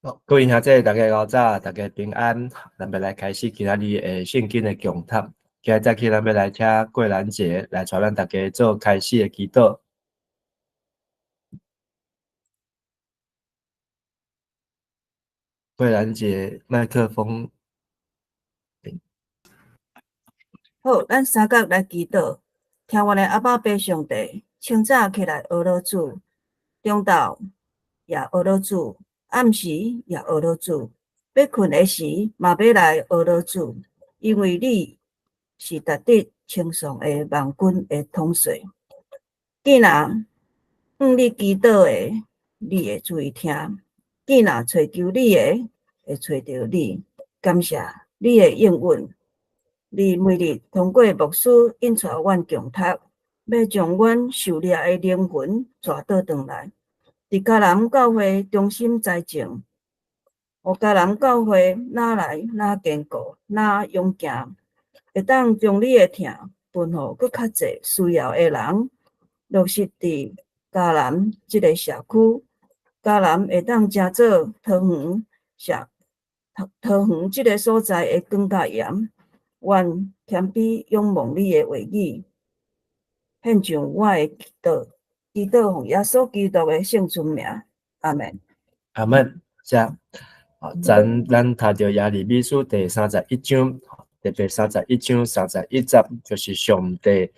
好，各位兄弟，大家午早，大家平安。咱欲來開始今仔日的聖經的共讀。今日早起，咱欲來請桂蘭姐來帶咱大家做開始的祈禱。桂蘭姐，麥克風。好，咱三角來祈禱。聽阮的阿爸父上帝，清早起來學了主，中晝也學了主，暗時也學了主，欲睏的時嘛欲來學了主，因為你是值得稱頌的萬軍的統帥。囝若向你祈禱的，你會注意聽；囝若揣求你的，會揣著你。感謝你的應允。你每日通過牧師引帶阮共讀，欲將阮受掠的靈魂帶倒轉來。佇迦南教會中心栽種，予迦南教會愈來愈堅固，愈勇健，會當將你的疼分予閣較濟需要的人，落實佇迦南這个社區，迦南會當成做桃園社桃園這个所在的光佮鹽。願謙卑仰望你的話語，獻上我的祈禱，祈禱奉耶穌基督的聖尊名，阿們。阿們，謝。好，咱讀著耶利米書第三十一章，特別三十一章三十一節，就是上帝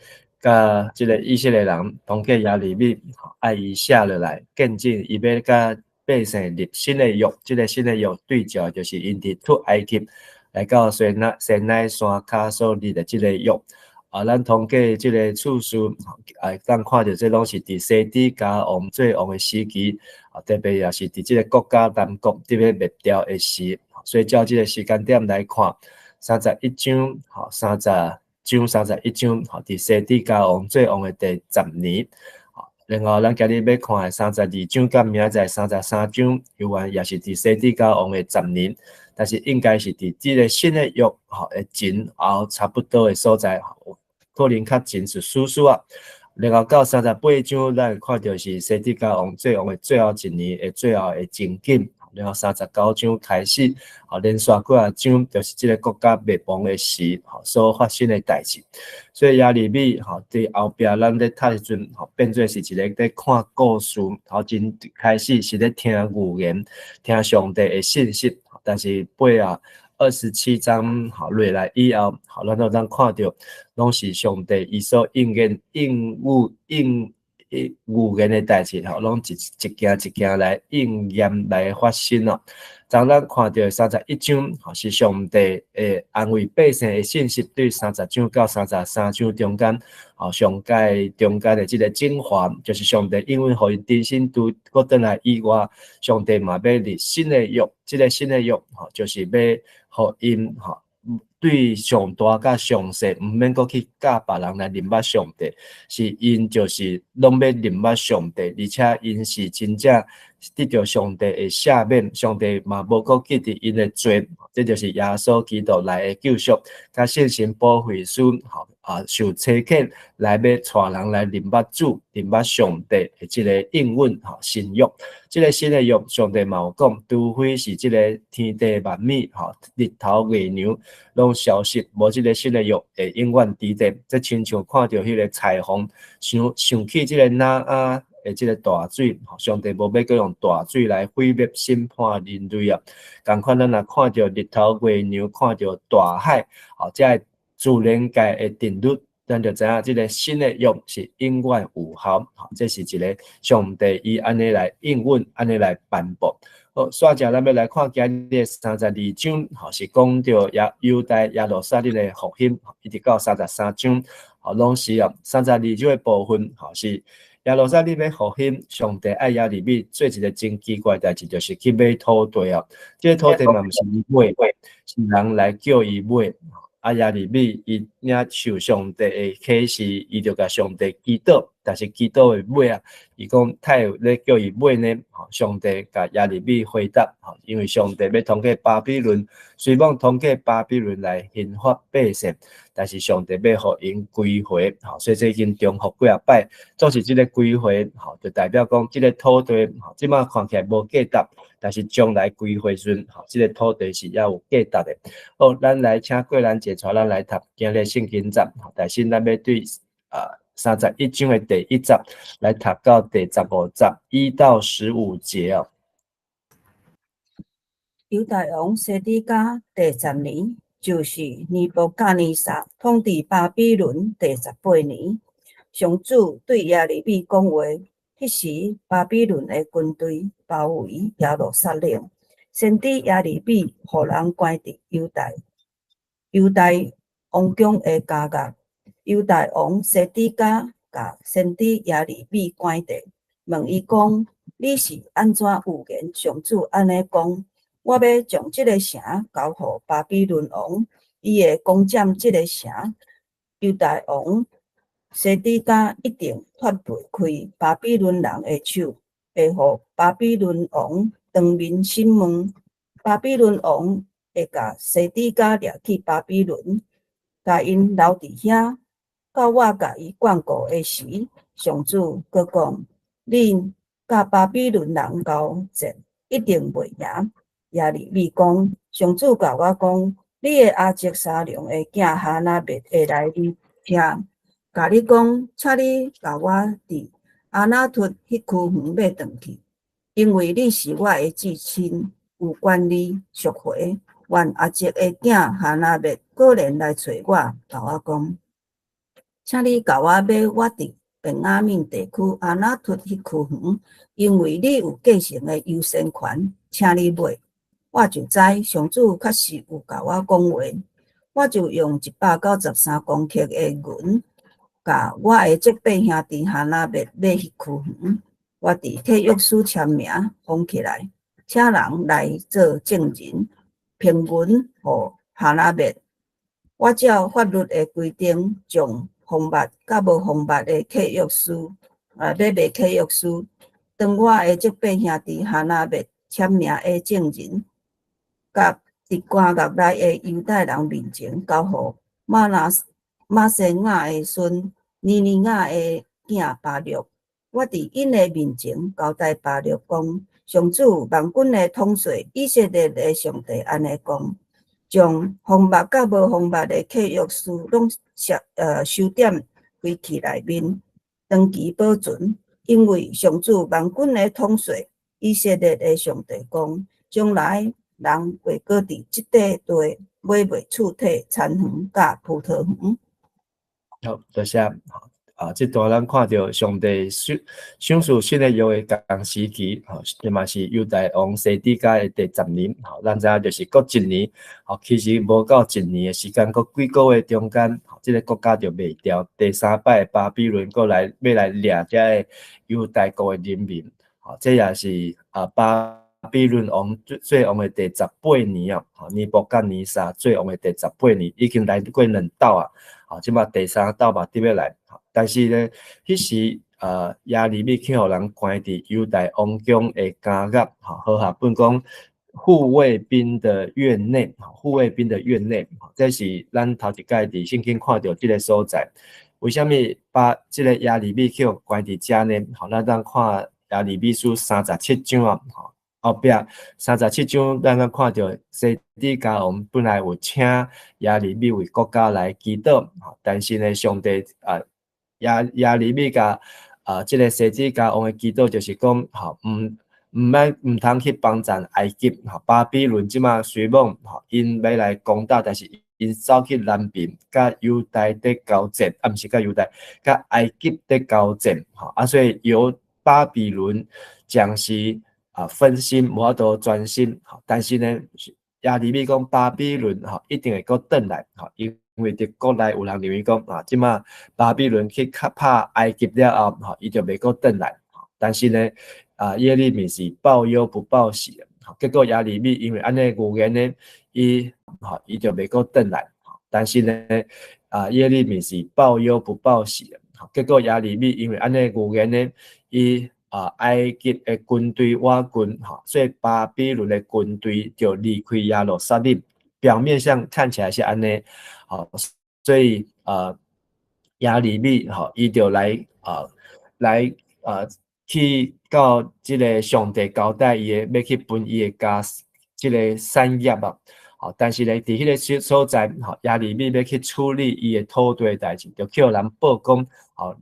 佮這个以色列人通過耶利米，愛伊寫落來，見證伊欲佮百姓立新的約，這个新的約對照就是𪜶佇出埃及來到西奈西奈山跤所立的這个約。啊，咱通過這个次序，會當看著這攏是佇西底家王做王的時期，啊，特別也是佇這个國家南國佇欲滅掉的時，所以照這个時間點來看，三十一章，吼，三十章三十一章，吼，佇西底家王做王的第十年。然後咱今日欲看的三十二章佮明仔載三十三章，猶原也是佇西底家王的十年，但是應該是佇這个新的約吼的前後差不多的所在，可能較前是少少仔。然後到三十八章，咱會看著是西底家王做王的最後一年的最後的情景。然後三十九章開始，吼，連續幾仔章就是這个國家滅亡的時，吼，所發生的代誌。所以耶利米，吼，佇後壁咱咧讀的時陣，吼，變做是一个咧看故事，頭前開始是咧聽預言，聽上帝的信息，但是尾後27章，吼，落來以後，吼，咱都通看著，攏是上帝伊所應驗應允應預言的代誌，吼，攏一一件一件來應驗來發生咯。昨咱看著三十一章，吼，是上帝的安慰百姓的信息，對三十章到三十三章中間，吼，上蓋中間的這个精華，就是上帝應允予𪜶重新拄閣轉來以外，上帝嘛欲立新的約，這个新的約，吼，就是欲予𪜶，吼，對上大佮上細，毋免閣去教別人來認捌上帝，是𪜶就是攏欲認捌上帝，而且𪜶是真正得著上帝的赦免，上帝嘛無閣記得𪜶的罪，這就是耶穌基督來的救贖，佮聖神保惠師，吼，啊，受差遣來欲帶人來認捌主、認捌上帝的這个應允，吼，新約。這个新的約，上帝嘛有講，除非是這个天地萬物，吼，日頭月娘攏消失，無這个新的約會永遠佇咧。這親像看著彼个彩虹，想想起這个挪亞的這个大水，上帝無欲閣用大水來毀滅審判人類啊。仝款，咱若看著日頭月娘，看著大海，吼，這个自然界的定律，咱就知影這个新的約是永遠有效，吼，這是一个上帝伊按呢來應允，按呢來頒布。好，煞者咱欲來看今日的三十二章，吼，是講著耶猶大耶路撒冷的復興，一直到三十三章，吼，攏是哦。三十二章的部分，吼，是耶路撒冷欲復興，上帝愛耶利米做一个真奇怪代誌，就是去買土地哦。這个土地嘛毋是伊買，是人來叫伊買。啊，耶利米伊領受上帝的啟示，伊就共上帝祈禱。但是祈禱的尾啊，伊講太有咧叫伊買呢？吼，上帝共耶利米回答，吼，因為上帝欲通過巴比倫，雖罔通過巴比倫來刑罰百姓，但是上帝欲予𪜶歸回，吼，所以這已經重複幾仔擺，總是這个歸回，吼，就代表講這个土地，吼，這擺看起來無價值，但是將來歸回時陣，吼，這个土地是猶有價值的。好，咱來請桂蘭姐帶咱來讀今日聖經節，但是咱欲對31章的第一節來讀到第15節，1到15節哦。猶大王西底家第十年，就是尼布甲尼撒統治巴比倫第十八年，上主對耶利米講話。彼時巴比倫的軍隊包圍耶路撒冷，先知耶利米予人關佇猶大王宮的監獄。猶大王西底家共先知耶利米關著，問伊講：你是按怎預言上主按呢講？我欲將這个城交予巴比倫王，伊會攻佔這个城。猶大王西底家一定脫袂開巴比倫人的手，會予巴比倫王當面審問。巴比倫王會共西底家掠去巴比倫，共𪜶留佇遐。到我共伊勸告的時，上主閣講：恁佮巴比倫人交戰，一定袂贏。耶利米講：上主共我講，你的阿叔沙龍的囝哈拿篾會來你遮，共你講，請你共我佇亞拿突彼區園買轉去，因為你是我的至親，有權利贖回。阮阿叔的囝哈拿篾果然來揣我，共我講，請你共我買我佇便雅憫地區亞拿突彼區園，因為你有繼承的優先權，請你買。我就知上主確實有共我講話，我就用193公克的銀，共我的叔伯兄弟哈拿篾買彼區園。我佇契約書簽名封起來，請人來做證人，憑銀予哈拿篾。我照法律的規定，將封密佮無封密的契約書，買賣契約書，當我的叔伯兄弟哈拿篾簽名的證人，佮佇監獄內的猶太人面前交予瑪拿瑪西亞的孫尼尼亞的囝巴錄。我佇𪜶的面前交代巴錄講：上主萬軍的統帥以色列的上帝按呢講，將封密佮無封密的契約書攏收點歸去內面，長期保存。因為上主萬軍的統帥以色列的上帝講，將來人會閣佇這塊地買賣厝體、田園佮葡萄園。好，多謝。啊，這段咱看著上帝賞賜新的約的仝時期，吼，嘛是猶大王西底家的第十年，吼，咱知影就是閣一年，吼，其實無夠一年的時間，閣幾個月中間，這个國家就袂掉。第三擺巴比倫閣來欲來掠遮个猶大國的人民，吼，這也是巴比倫王做王的第十八年啊，吼，尼布甲尼撒做王的第十八年，已經來過兩道啊，吼，這擺第三道嘛佇欲來。但是呢，彼時耶利米去予人關佇猶大王宮的監獄，吼，和合本講護衛兵的院內，護衛兵的院內，這是咱頭一擺佇聖經看著這个所在。為啥物把這个耶利米去予關佇遮呢？吼，咱當看耶利米書三十七章啊，吼，後壁三十七章，咱看著西底家王本來有請耶利米為國家來祈禱，但是呢，上帝啊，耶利米共這个西底家王的祈禱就是講，吼，毋通去幫贊埃及，吼，巴比倫這馬雖罔，吼，𪜶欲來攻打，但是𪜶走去南邊，佮猶大佇交戰，啊，毋是佮猶大，佮埃及佇交戰，吼，啊，所以由巴比倫將是分心，無法度專心，吼，但是呢，耶利米講巴比倫，吼，一定會閣轉來，吼，因為佇國內有人認為講啊，這馬巴比倫去拍埃及了後，吼，伊就袂閣轉來。但是呢，耶利米是報憂不報喜的，結果耶利米因為按呢預言呢，伊吼伊就袂閣轉來。但是呢，耶利米是報憂不報喜的，結果耶利米因為按呢預言呢，伊埃及的軍隊倚近，所以巴比倫的軍隊就離開耶路撒冷。表面上看起來是按呢，所以耶利米伊就來去到這个上帝交代伊的，欲去分伊的家，這个產業啊。但是咧，佇彼个所在，耶利米欲去處理伊的土地的代誌，就予人報講，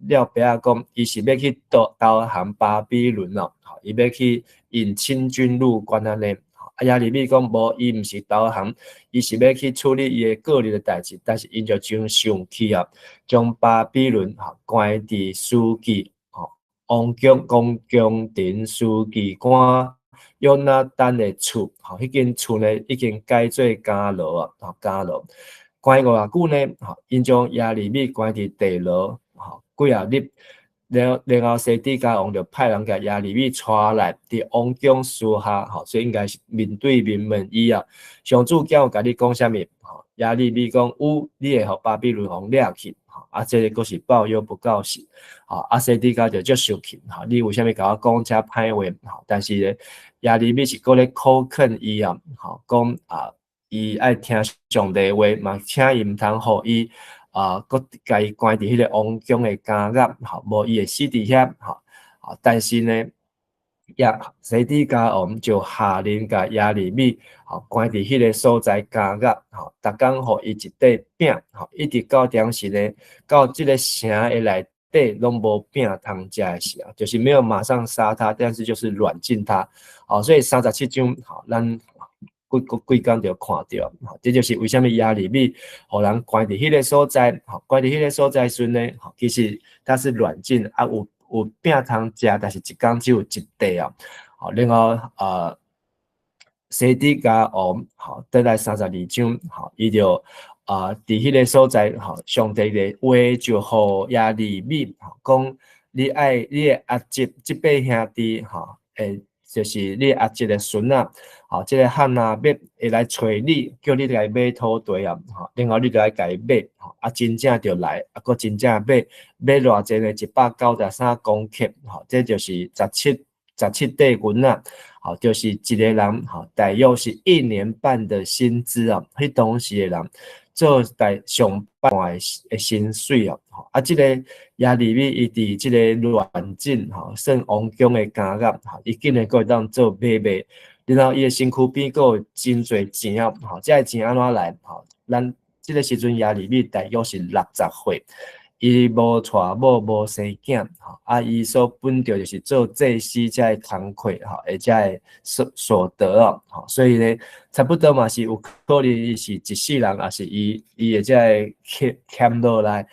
了白仔講，伊是欲去投降巴比倫咯，伊欲去引清軍入關按呢。耶利米講無，伊毋是投降，伊是欲去處理伊的個人的代誌，但是𪜶就真生氣啊，將巴比倫關佇書記王宮宮宮廷書記官約拿單的厝，彼間厝呢已經改做監牢啊，監牢關偌久呢？𪜶將耶利米關佇地牢，幾仔日。然後西底家王就派人共耶利米帶來，佇王宮私下，所以應該是面對面問伊啊。上主叫我共你講啥物？耶利米講有，你會予巴比倫王掠去，啊，這个閣是報憂不告喜，啊，西底家就足生氣，你為啥物共我講遮歹話？但是咧，耶利米是閣咧苦勸伊啊，講啊，伊愛聽上帝話，嘛請伊毋通予伊閣共伊關佇彼个王宮的監獄，無伊會死佇遐，但是呢，耶西底家王就下令共耶利米，關佇彼个所在監獄，逐工予伊一塊餅，一直到當時呢，到這个城的內底攏無餅通食的時候，就是沒有馬上殺他，但是就是軟禁他，所以37章，咱規規工就看著，這就是為啥物耶利米予人關佇彼个所在，關佇彼个所在時陣呢，其實他是軟禁，啊有餅通食，但是一工只有一塊啊，然後西底家王，倒來32章，伊就佇彼个所在，上帝的話就予耶利米，講你愛你的阿侄這八兄弟，就是你阿侄的孫仔，這个哈拿篾會來揣你，叫你來買土地啊，然後你就來共伊買，啊，真正就來，啊，閣真正買，買偌濟呢？193公克，這就是17塊銀仔，就是一个人，大約是一年半的薪資啊，彼當時的人做大上半的薪水啊，啊，這个耶利米伊佇這个軟禁，算王宮的監獄，伊竟然閣會當做買賣，然後伊的身軀邊閣有真濟錢啊，這个錢按怎來？咱這个時陣耶利米大約是60歲，伊無娶某，無生囝，啊，伊所本著就是做祭司這个工課，而這个所得啊，所以呢，差不多嘛是有可能伊是一世人，抑是伊的這个欠落來，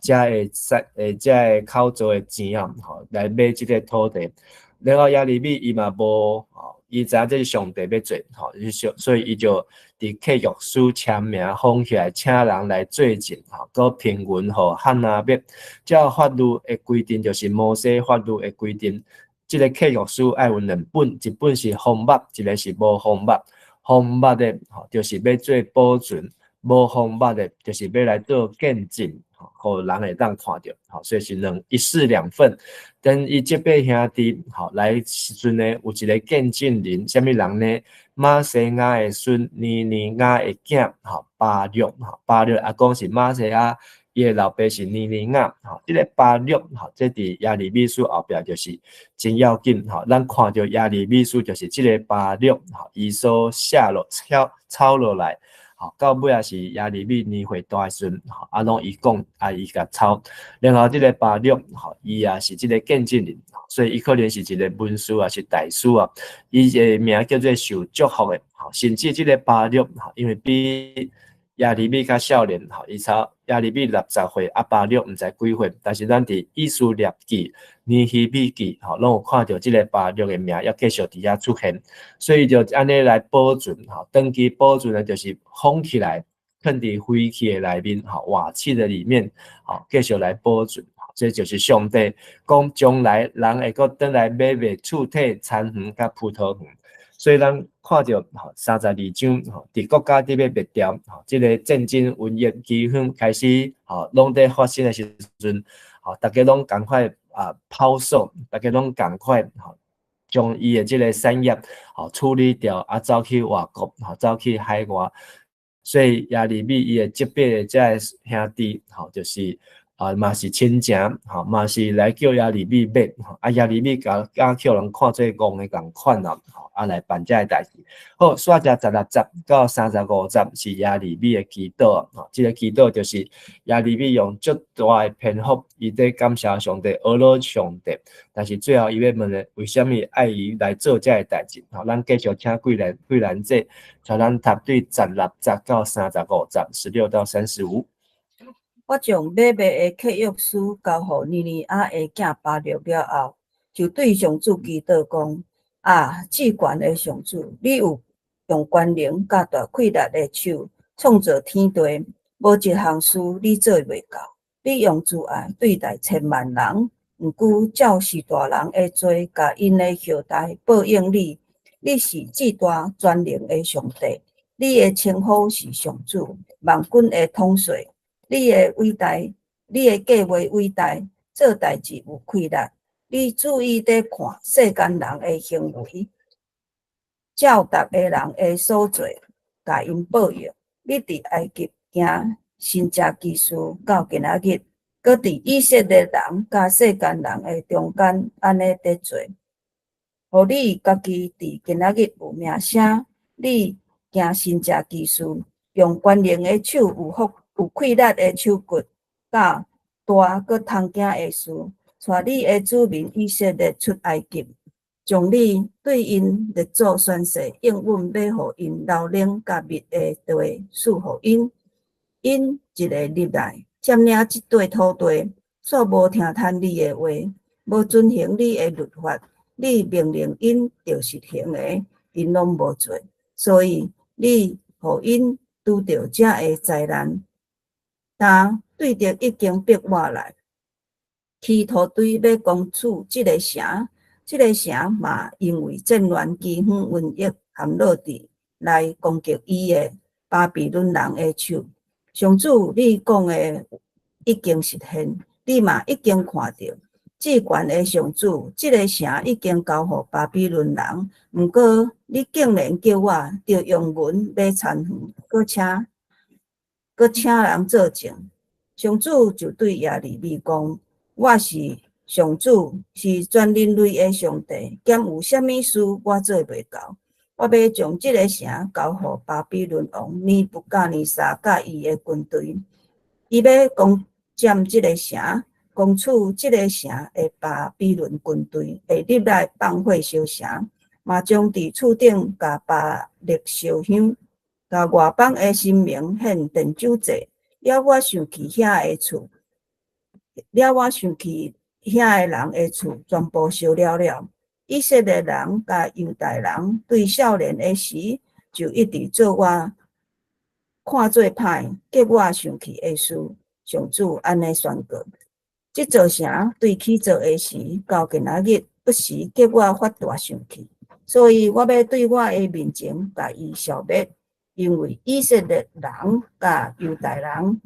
才會使才會口做的錢啊，來買這个土地。然後耶利米伊嘛無，伊知影這是上帝欲做，所以伊就佇契約書簽名封起來，請人來作證，閣憑允予哈拿篾。照法律的規定，就是摩西法律的規定，這个契約書愛有兩本，一本是封密，一个是無封密。封密的，就是欲做保存；無封密的，就是欲來做見證，予人會當看著。所以是一式兩份。等伊這八兄弟，來時陣呢，有一个見證人，啥物人呢？瑪西亞的孫尼尼亞的囝，巴錄，巴錄阿公是瑪西亞，伊的老爸是尼尼亞，這个巴錄，這佇耶利米書後壁就是真要緊，咱看著耶利米書就是這个巴錄，伊所寫落抄落來，到尾仔是耶利米年歲大的時陣，啊，攏伊講，啊，伊共抄，然後這个巴錄，伊也是這个見證人，所以伊可能是一个文士，抑是大師啊，伊的名叫做受祝福的，甚至這个巴錄，因為比耶利米較少年，伊差耶利米60歲，啊巴錄毋知幾歲，但是咱佇以斯帖記、尼希米記，攏有看著這个巴錄的名，猶繼續佇遐出現，所以就按呢來保存，長期保存呢，就是封起來，囥佇灰器的內面，瓦器的裡面，繼續來保存。這就是上帝講將來人會閣轉來買賣厝體、田園佮葡萄園。所以咱看著32章，佇國家佇欲滅掉，這个戰爭、瘟疫、饑荒開始，攏佇發生的時陣，吼，逐家攏仝款啊拋售，逐家攏仝款吼，將伊的這个產業吼處理掉，啊走去外國，吼走去海外。所以耶利米伊的這邊的這个兄弟，吼，就是啊嘛是親情，吼嘛是來叫耶利米買，啊耶利米共敢予人看做戇的仝款啊，吼啊來辦這个代誌。好，煞只16節到35節是耶利米的祈禱，吼，這个祈禱就是耶利米用足大的篇幅，伊佇感謝上帝，呵咾上帝。但是最後伊欲問的，為啥物愛伊來做這个代誌？吼，咱繼續請桂蘭桂蘭姐，帶咱讀對16節到35節，16到35。我將買賣的契約書交予尼尼亞的囝巴錄了後，就對上主祈禱講：啊，至懸的上主，你有用權能佮大氣力的手創造天地，無一項事你做袂到。你用慈愛對待千萬人，毋過照序大人的罪，共𪜶的後代報應你。你是至大全能的上帝，你的稱呼是上主，萬軍的統帥。你的偉大，你的計劃偉大，做代誌有氣力。你注意佇看世間人的行為，照逐个人的所做，共𪜶報應。你佇埃及行神蹟奇事，到今仔日，閣佇以色列人佮世間人的中間按呢佇做，予你家己佇今仔日有名聲。你行神蹟奇事，用權能的手有福。有氣力的手骨，佮大閣通驚的事，帶你的子民以色列出埃及，將你對𪜶列祖宣誓應允欲予𪜶流奶佮蜜的地賜予𪜶。𪜶一下入來，佔領這塊土地，煞無聽趁你的話，無遵行你的律法，你命令𪜶著實行的，𪜶攏無做，所以你予𪜶拄著這个災難。但對敵已經逼我來，起塗堆欲攻取這个城，這个城嘛因為戰亂、饑荒、瘟疫陷落佇來攻擊伊的巴比倫人的手。上主，你講的已經實現，你嘛已經看著。至懸的上主，這个城已經交予巴比倫人，毋過你竟然叫我著用銀買田園，閣請人作證。上主就對耶利米講：我是上主，是全人類的上帝，敢有啥物事我做袂到？我欲將這个城交予巴比倫王尼布甲尼撒佮伊的軍隊，伊欲攻佔這个城，攻取這个城的巴比倫軍隊會入來放火燒城，嘛將佇厝頂共巴力燒香，共外邦的神明獻奠酒祭。了我生氣遐的厝，了我生氣遐的人的厝，全部燒了了。以色列人佮猶大人對少年的時，就一直做我看做歹，激我生氣的事。上主按呢宣告：這座城對起造的時，到今仔日不時激我發大生氣，所以我欲對我的面前共伊消滅。因為以色列人佮猶大人，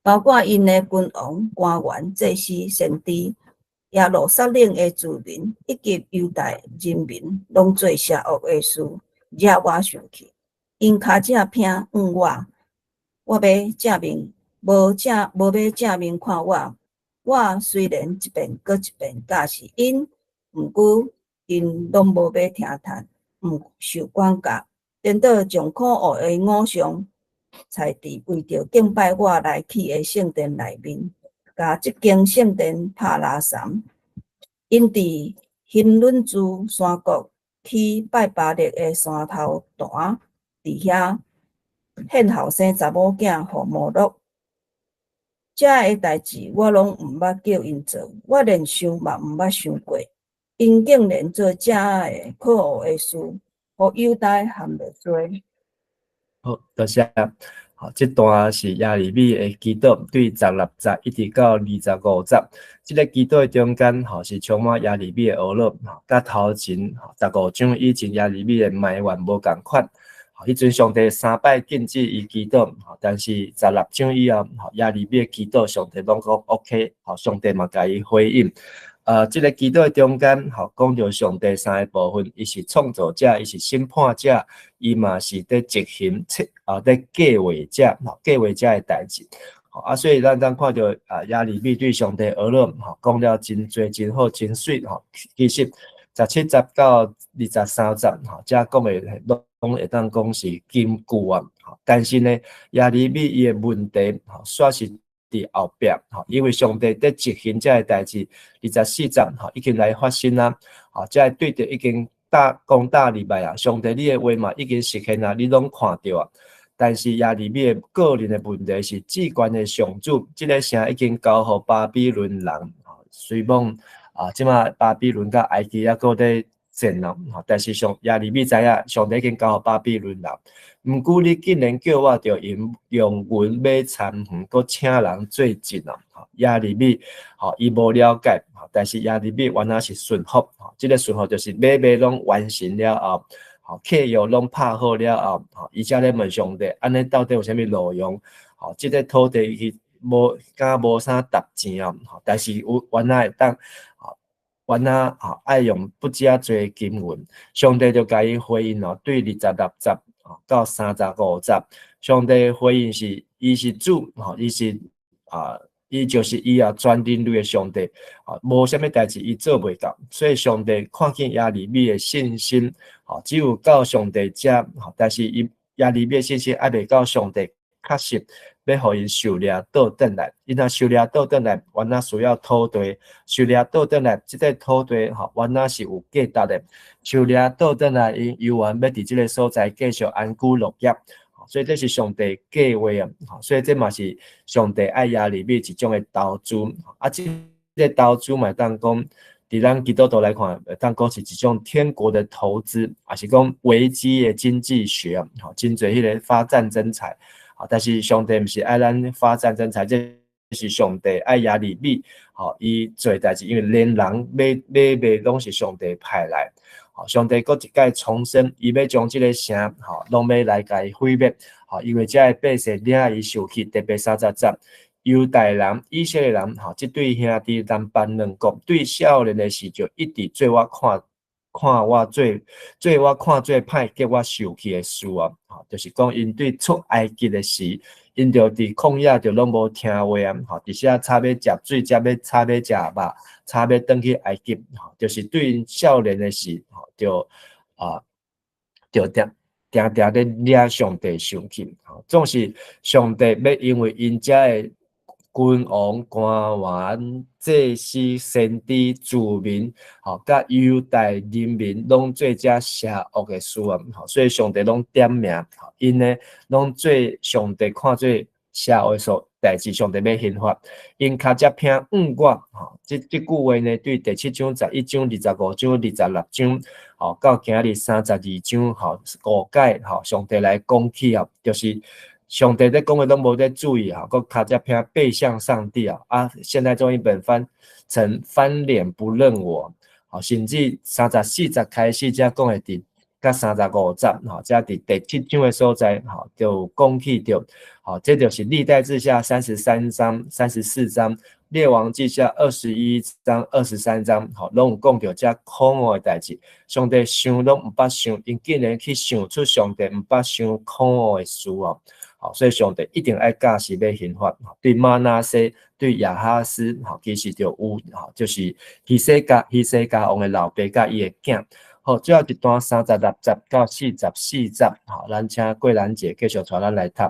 包括𪜶的君王、官員、祭司、先知、耶路撒冷的住民，以及猶大人民，攏做邪惡的事，惹我生氣。𪜶跤脊偏向我，我欲正面，無正無欲正面看我。我雖然一遍閣一遍教示𪜶，毋過𪜶攏無欲聽趁，毋受管教。顛倒將可惡的偶像，採佇為著敬拜我來起的聖殿內面，共這間聖殿拍垃圾。𪜶佇欣嫩子山谷起拜巴力的山頭壇，佇遐獻後生查某囝予摩洛。這个代誌我攏毋捌叫𪜶做，我連想嘛毋捌想過。𪜶竟然做這个可惡的事，予猶大陷入罪。好，多謝。好，這段是耶利米的祈禱，對16節一直到25節。這个祈禱的中間，吼是充滿耶利米的呵咾，佮頭前15章以前耶利米的埋怨無仝款。彼陣上帝三擺禁止伊祈禱，但是十六章以後，耶利米祈禱，上帝攏講 OK，上帝嘛共伊回應。這个祈禱的中間，講著上帝三个部分，伊是創造者，伊是審判者，伊嘛是佇執行、佇計劃者，計劃者的代誌。啊，所以咱當看著啊，耶利米對上帝學了，講了真濟、真好、真媠，其實17節到23節，遮講的攏會當講是金句啊。但是呢，耶利米伊的問題，煞是佇後壁，因為上帝佇執行這个代誌，24節，已經來發生啊，這个對著已經大講大禮拜啊，上帝你的話嘛已經實現啊，你攏看著啊。但是耶利米的個人的問題是，至懸的上主，這个城已經交予巴比倫人，雖罔啊，這馬巴比倫佮埃及猶閣咧戰咯，但是上耶利米知影，上帝已經交予巴比倫人。毋過你竟然叫我著用用銀買田園，閣請人做證啊！耶利米，伊無了解，但是耶利米原來是順服，這个順服就是買賣攏完成了後，契約攏拍好了後，伊才咧問上帝，按呢到底有啥物路用？這个土地伊無敢無啥值錢啊！但是有原來會當。原來愛用不遮濟金銀，上帝就共伊回應哦，對26節到35節，上帝回應是，伊是主，伊是啊，伊就是伊啊，全人類的上帝，啊，無啥物代誌伊做袂到，所以上帝看見耶利米的信心，只有到上帝遮，但是伊耶利米的信心還袂到上帝確實欲予𪜶受掠倒轉來，伊若受掠倒轉來，原來需要土地；受掠倒轉來，這個土地原來是有價值的。受掠倒轉來，𪜶猶原欲佇這个所在繼續安居樂業。所以這是上帝計劃啊！所以這嘛是上帝愛耶利米一種的投資。啊，這个投資嘛會當講，佇咱基督徒來看，會當講是一種天國的投資，抑是講危機的經濟學啊！真濟彼个發戰爭財。啊！但是上帝毋是愛咱發戰爭財，這是上帝愛耶利米，伊做代誌，因為連人買買賣攏是上帝派來。上帝閣一擺重申，伊欲將這个城，攏欲來共伊毀滅。因為這个百姓惹伊受氣，特別30節，猶大人、以色列人，這對兄弟南北兩國，對少年的時就一直做我看。看我做做我看做歹，叫我受氣的事啊！就是講𪜶對出埃及的時，𪜶就佇曠野就攏無聽話啊！佇遮吵欲食水，才欲吵欲食肉，吵欲轉去埃及，就是對𪜶少年的時，就啊，就定定定咧惹上帝生氣。總是上帝欲因為𪜶遮的君王、官員、祭司、先知、子民，佮猶大人民攏做這邪惡的事啊！所以上帝攏點名，𪜶呢攏做上帝看做邪惡的所代誌，上帝欲刑罰。𪜶尻脊骿向我，這這句話呢，對第七章、11章、25章、26章，到今日32章，五擺，上帝來講起啊，就是上帝咧講的攏無咧注意啊，閣尻脊骿背向上帝啊！啊，現代中譯本翻成翻臉不認我，甚至34節開始才講的佇佮35節，才佇第七章的所在，就講起著，這就是歷代志下33章、34章，列王紀下21章、23章，攏有講著這可惡的代誌。上帝想攏毋捌想，𪜶竟然去想出上帝毋捌想可惡的事哦。所以上帝一定愛教示欲刑罰，對瑪拿西、對亞哈斯，其實就有，就是希西家王的老爸佮伊的囝。好，最後一段36節到44節，咱請桂蘭姐繼續帶咱來讀。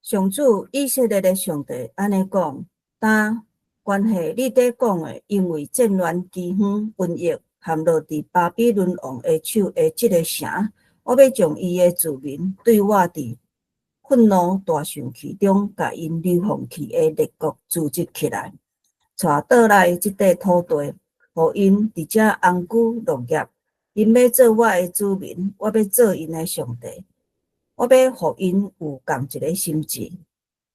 上主以色列的上帝按呢講：當關係你佇講的，因為戰亂、饑荒、瘟疫陷落佇巴比倫王的手的這个城，我欲將伊的子民對我佇憤怒大生氣中，共𪜶流放去的列國組織起來，帶倒來這塊土地，予𪜶佇遮安居樂業。𪜶欲做我的子民，我欲做𪜶的上帝。我欲予𪜶有仝一个心志，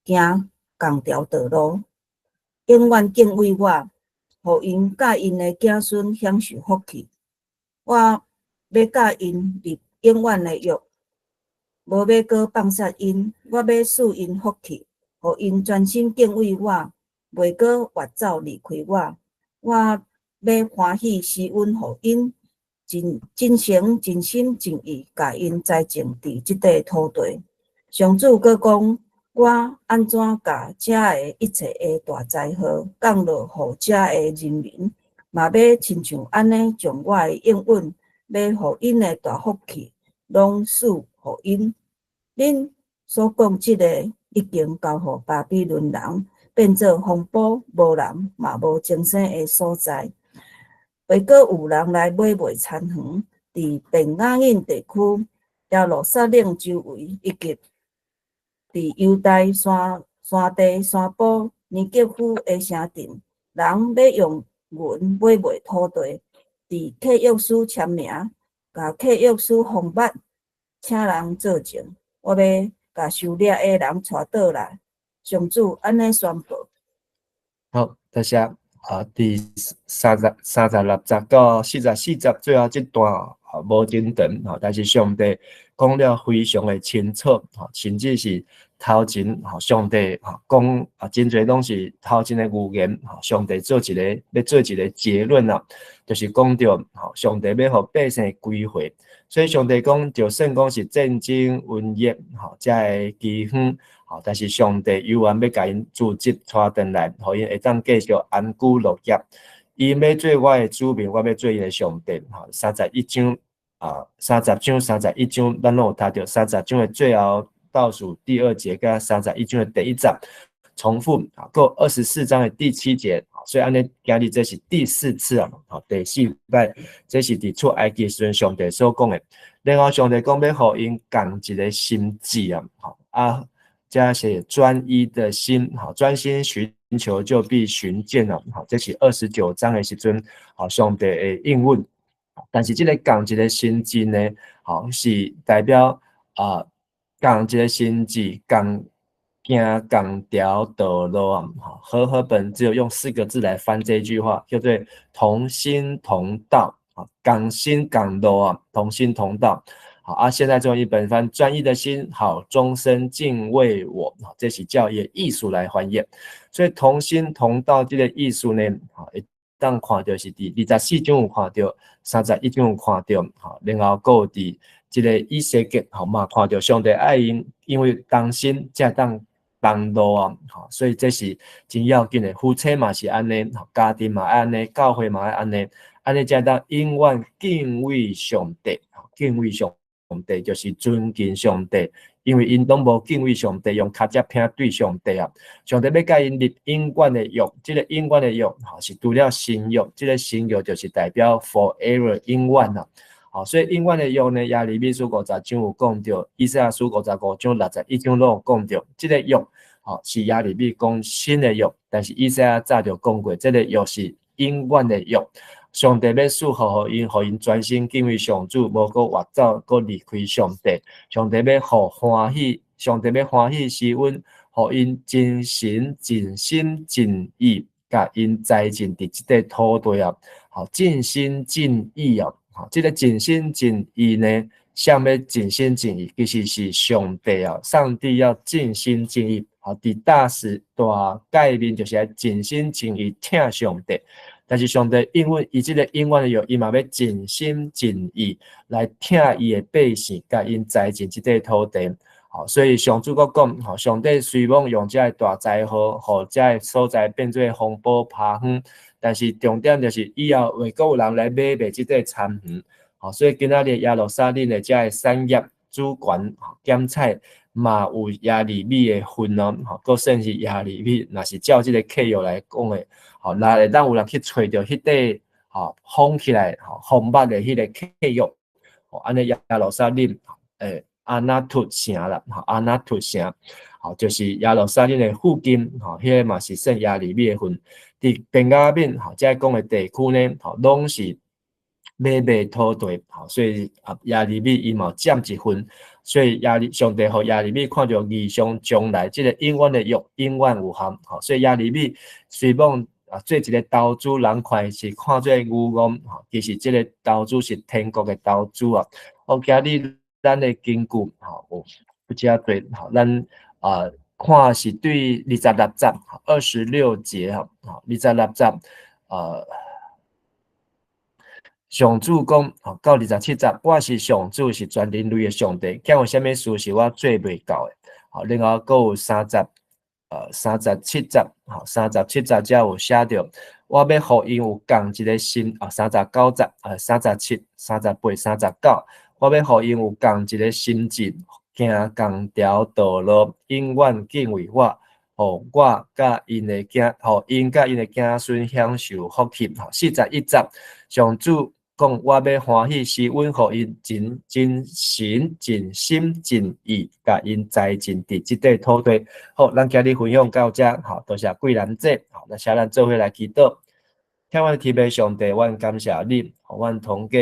行仝條道路，永遠敬畏我，予𪜶佮𪜶的子孫享受福氣。我欲佮𪜶立永遠的約，無欲閣放殺𪜶，我欲賜𪜶福氣，予𪜶專心敬畏我，袂閣越走離開我。我欲歡喜施恩予𪜶，盡盡誠盡心盡意，共𪜶栽種佇這塊土地。上主閣講：我按怎共遮的一切的大災禍降落予遮的人民，嘛欲親像按呢，將我的應允欲予𪜶的大福氣，攏賜予𪜶。恁所講這个已經交予巴比倫人，變做荒埔，無人嘛無增生的所在，袂閣有人來買賣田園。佇便雅憫地區、耶路撒冷周圍，以及佇猶大山山地山坡尼革夫的城鎮，人欲用銀買賣土地，佇契約書簽名，共契約書封密，請人作證。我欲共受掠的人帶倒來。上主按呢宣布。好，多謝。啊，佇36節到44節最後這段啊，無真長吼，但是上帝講了非常的清楚，吼，甚至是頭前吼，上帝吼講啊，真濟攏是頭前的預言，吼，上帝做一个欲做一个結論啊，就是講著吼，上帝欲予百姓歸回，所以上帝講，就算講是戰爭、瘟疫，吼，遮个饑荒。但是上帝猶原欲共𪜶組織帶轉來，予𪜶會當繼續安居樂業。𪜶欲做我的子民，我欲做𪜶的上帝。吼，31章啊，30章、31章，咱攏有讀著。三十章的最後倒數第二節，佮31章的第一節重複啊，閣24章的第七節。所以按呢，今日這是第四次啊，吼，第四擺，這是佇出埃及時陣上帝所講的。然後上帝講欲予𪜶仝一个心志啊，吼啊。這是專一的心，好，專心尋求就必尋見了，好，這是29章的時陣，好，上帝的應允。但是這个仝一个心志呢，好，是代表啊，仝一个心志，仝行仝條道路啊，和合本只有用四個字來翻這句話，叫做同心同道，啊，仝心仝路啊，同心同道。好啊，現在中譯本翻專一的心，好，終身敬畏我，這是照伊的意思來翻譯。所以同心同道這个意思呢，好，會當看著是佇24章有看著，31章有看著，好，然後閣有佇這个以西結，吼嘛看著上帝愛𪜶，因為同心才會當同路啊，吼，所以這是真要緊的。夫妻嘛是按呢，家庭嘛按呢，教會嘛愛按呢，按呢才會當永遠敬畏上帝，敬畏上帝就是尊敬上帝，因為𪜶攏無敬畏上帝，用跤跡餅對上帝啊。上帝欲共𪜶立永遠的約，這个永遠的約吼是除了新約，這个新約就是代表 forever 永遠啊。好，所以永遠的約呢，耶利米書五十章有講著，以賽亞書55章、61章攏有講著，這个約吼是耶利米講新的約，但是以賽亞早就講過，這个約是永遠的約。上帝欲賜福予𪜶，予𪜶專心敬畏上主，無閣越走，閣離開上帝。上帝欲予歡喜，上帝欲歡喜施恩，予𪜶盡誠盡心盡意，共𪜶栽種佇這塊土地啊。好，盡心盡意啊！好，這个盡心盡意呢，啥欲盡心盡意，其實是上帝啊，上帝要盡心盡意。好，佇大時大誡命就是愛盡心盡意疼上帝。但是上帝應允伊這个永遠的約，伊嘛欲盡心盡意來疼伊的百姓，共𪜶栽種這塊土地。好，所以上主閣講，吼，上帝雖罔用這个大災禍，予這个所在變做荒埔拋荒，但是重點就是以後會閣有人來買賣這塊田園。好，所以今仔日耶路撒冷的這个產業主權檢採嘛有耶利米的份哦，吼，閣算是耶利米，若是照這个契約來講的，吼，若會當有人去揣著彼塊吼封起來吼封密的彼个契約，吼，按呢耶路撒冷亞拿突城啦，吼，亞拿突城，吼，就是耶路撒冷的附近，吼，彼个嘛是算耶利米的份。佇便雅憫，吼，這講的地區呢，吼，攏是買賣土地，吼，所以啊，耶利米伊嘛有佔一份，所以上帝予耶利米看著異象將來這个永遠的約永遠有效，吼，所以耶利米雖罔啊，做一个投資人看是看做愚戇，吼，其實這个投資是天國的投資啊。好，今日咱的根據，吼，有不遮濟，吼，咱啊看是對26節，26節，吼，26節，上主講，吼，到27節，我是上主，是全人類的上帝，敢有啥物事是我做袂到的？好，另外閣有三十，37節，吼，三十七節才有寫著，我欲予𪜶有仝一个心，啊，39節，啊，37、38、39，我欲予𪜶有仝一个心志，行仝條道路，永遠敬畏我，予我佮𪜶的子，予𪜶佮𪜶的子孫享受福氣。吼，41節，上主講，我欲歡喜施恩，予𪜶盡盡神盡心盡意，共𪜶栽種佇這塊土地。好，咱今日分享到這，好，多謝桂蘭姐，好，那請咱做伙來祈禱。天阮天父上帝，阮感謝你，予阮通過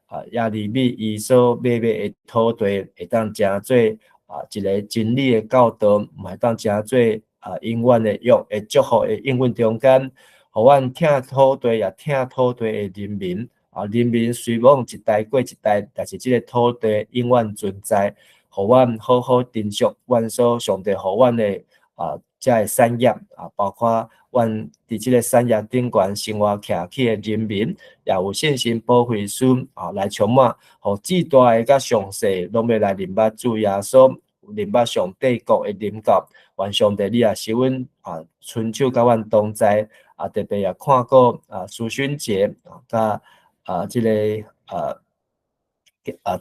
啊耶利米伊所買買的土地，會當成做啊一个真理的教導，嘛會當成做啊永遠的約的祝福的應允中間，予阮疼土地也疼土地的人民。啊，人民雖罔一代過一代，但是這个土地永遠存在，予阮好好珍惜阮所上帝予阮的啊，這个產業啊，包括阮佇這个產業頂懸生活徛起的人民，也有信心保惠師啊來充滿，予至大的佮上細攏欲來認捌主耶穌，認捌上帝國的臨到。願上帝你也使阮啊，伸手佮阮同在啊，特別也看顧啊，蘇勳傑啊，佮啊，這个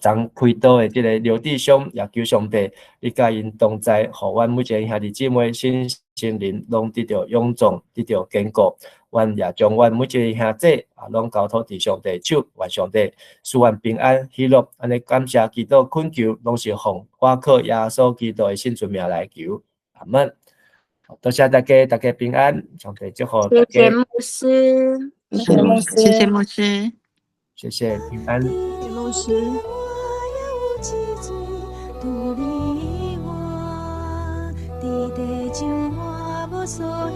昨開刀的這个劉弟兄，也求上帝，你佮𪜶同在，予阮每一个兄弟姊妹身心靈攏得著勇壯，得著堅固。阮也將阮每一个兄弟啊，攏交託佇上帝手，願上帝賜阮平安喜樂。按呢感謝祈禱懇求，攏是奉我靠耶穌基督的聖尊名來求。阿門。多謝大家，大家平安，上帝祝福大家。謝謝牧師，謝謝牧師，謝謝牧師，謝謝平安。謝謝牧師。獨你我，佇地上我無所